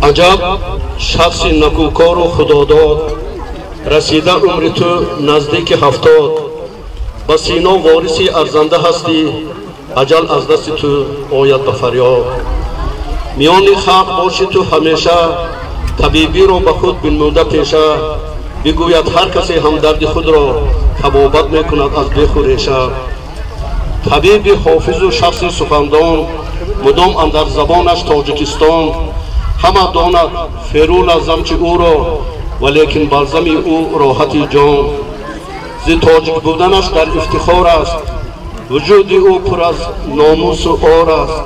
Аҷаб шахси накӯкору худодод, расида умри ту наздики 70, ба Сино вориси арзанда ҳастӣ, аҷал аз дасти ту ояд ба фарёд. Миёни халқ боши ту ҳамеша, табибиро ба худ бинмуда пеша, бигӯяд ҳар касе ҳамдарди худро, табобат мекунад аз беху реша. Табиби ҳофизу шахси сухандон, мудом андар забонаш Тоҷикистон, ҳама донад ферул аз замчи ӯро, валекин балзами ӯ роҳати ҷон. Зи тоҷик буданаш дар ифтихор аст, вуҷуди ӯ пур аз номусу ор аст.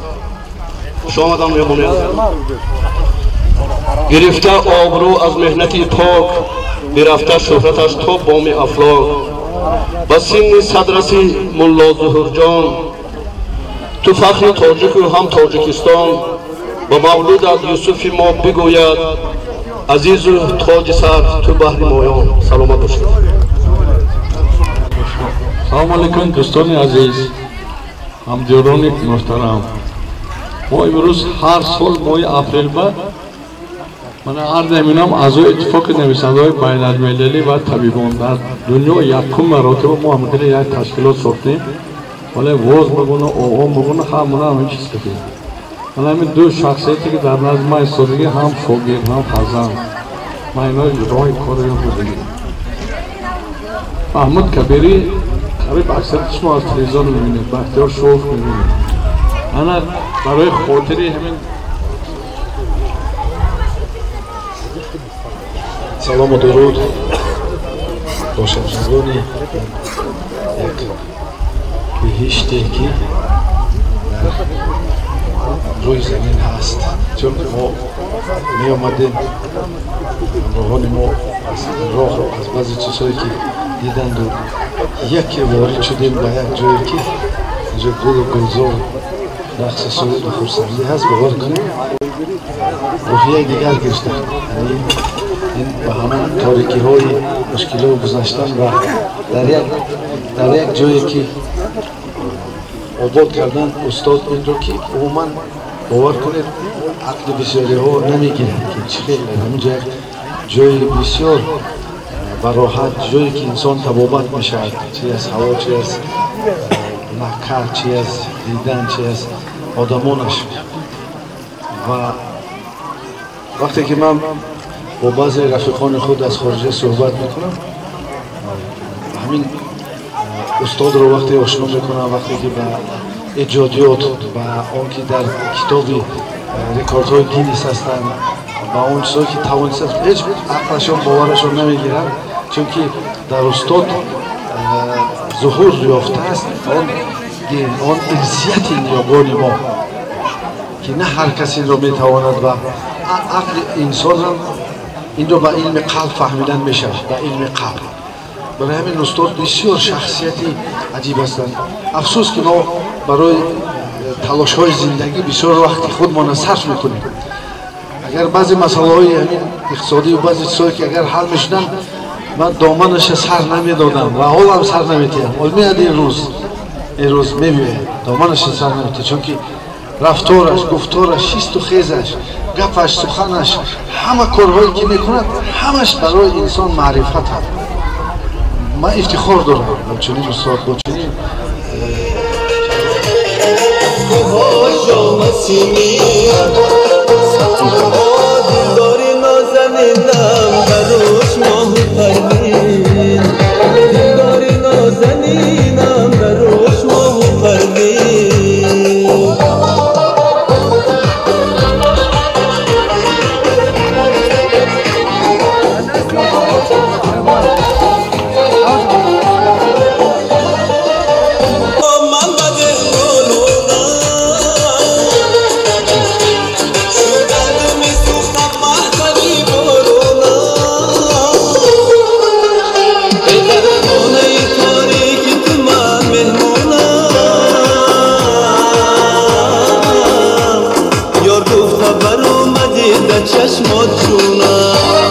Хушомадам меҳмони азиз. Гирифта обрӯ аз меҳнати пок, бирафта шӯҳраташ то боми афлок. Ба синни садраси Мулло Зуҳурҷон, ту фахри тоҷику ҳам Тоҷикистон. Ба мавлудат Юсуфи мо бигӯяд, азизу тоҷи сар ту баҳри моён. Саломат бошед. Салом алейкум, дӯстони азиз, ҳамдиёрони муҳтарам. Мо имрӯз ҳар сол моҳи апрел ба мана ҳар наминам аъзои иттифоқи нависандаҳои байналмилалӣ ва табибон дар дунё якум маротиба мо ҳамхеле як ташкилот сохтем, вале воз мегуна, оо мегуна, ҳамона ҳамин чиз кардем. Мана ҳамин ду шахсияте ки дар назди ман истодагӣ, ҳам шогирд ҳам фарзанд, ман ино роҳи корро ёд додагӣ. Маҳмуд Кабирӣ қариб аксарияти шумо аз телевизион мебинед, Бахтиёр Шоуф мебинед. Ана барои хотири ҳамин. Салому дуруд бошандагони як биҳиште ки дар рӯи замин ҳаст. Чун мо меомадем, ҳамроҳони мо аз роҳ, аз баъзе чизҳое ки диданду, яке ворид шудем ба як ҷое ки инҷо гулу гулзор, рақси суруду хурсандӣ ҳаст. Бовар кунед, рӯҳияи дигар гирифта, яъне ин ба ҳамон торикиҳои мушкилиҳо гузаштан ва дар як ҷое ки обод кардан устод инро ки умуман бовар кунед, ақли бисёриҳо намегирад ки чӣ хел ҳаминҷо як ҷои бисёр бароҳат, ҷое ки инсон табобат мешавад, чи аз ҳаво, чи аз накар, чи аз дидан, чи аз одамонаш. Ва вақте ки ман бо баъзе рафиқони худ аз хориҷа суҳбат мекунам, ҳамин устодро вақте ошно мекунам, вақте ки ба эҷодиёт, ба он ки дар китоби рекордҳои Гиннес ҳастанд, ба он чизҳое ки тавонистанд, ҳеҷ ақлашон боварашон намегирад, чунки дар устод зуҳур ёфтааст он ирсияти ниёгони мо, ки на ҳар кас инро метавонад ва ақли инсон ҳам инро ба илми қалб фаҳмидан мешавад, ба илми қалб. Барои ҳамин устод бисёр шахсияти аҷиб ҳастанд. Афсӯс ки мо барои талошҳои зиндагӣ бисёр вақти худмонро сарф мекунем. Агар баъзе масъалаҳои ҳамин иқтисодӣ ва баъзе чизҳое ки агар ҳал мешуданд, ман доманаша сар намедодам ва ҳолам сар наметиҳам. Ҳол меяд ин рӯз, ин рӯз мебиёяд, доманаша сар наметиҳад, чунки рафтораш, гуфтораш, шисту хезаш, гапаш, суханаш, ҳама корҳое ки мекунад, ҳамаш барои инсон маърифат аст. Ман ифтихор дорам бо чунин устод, бо чунин. Дилдори нозанинам, даруш моҳу парвин, дилдори нозанинам, даруш моҳу парвин. Ман ба деҳқононам шудаду месӯхтам маҳтаби боронам. Дар хонаи торики ту ман меҳмонам, ёр гуфта баромадӣ дар чашмот ҷунам.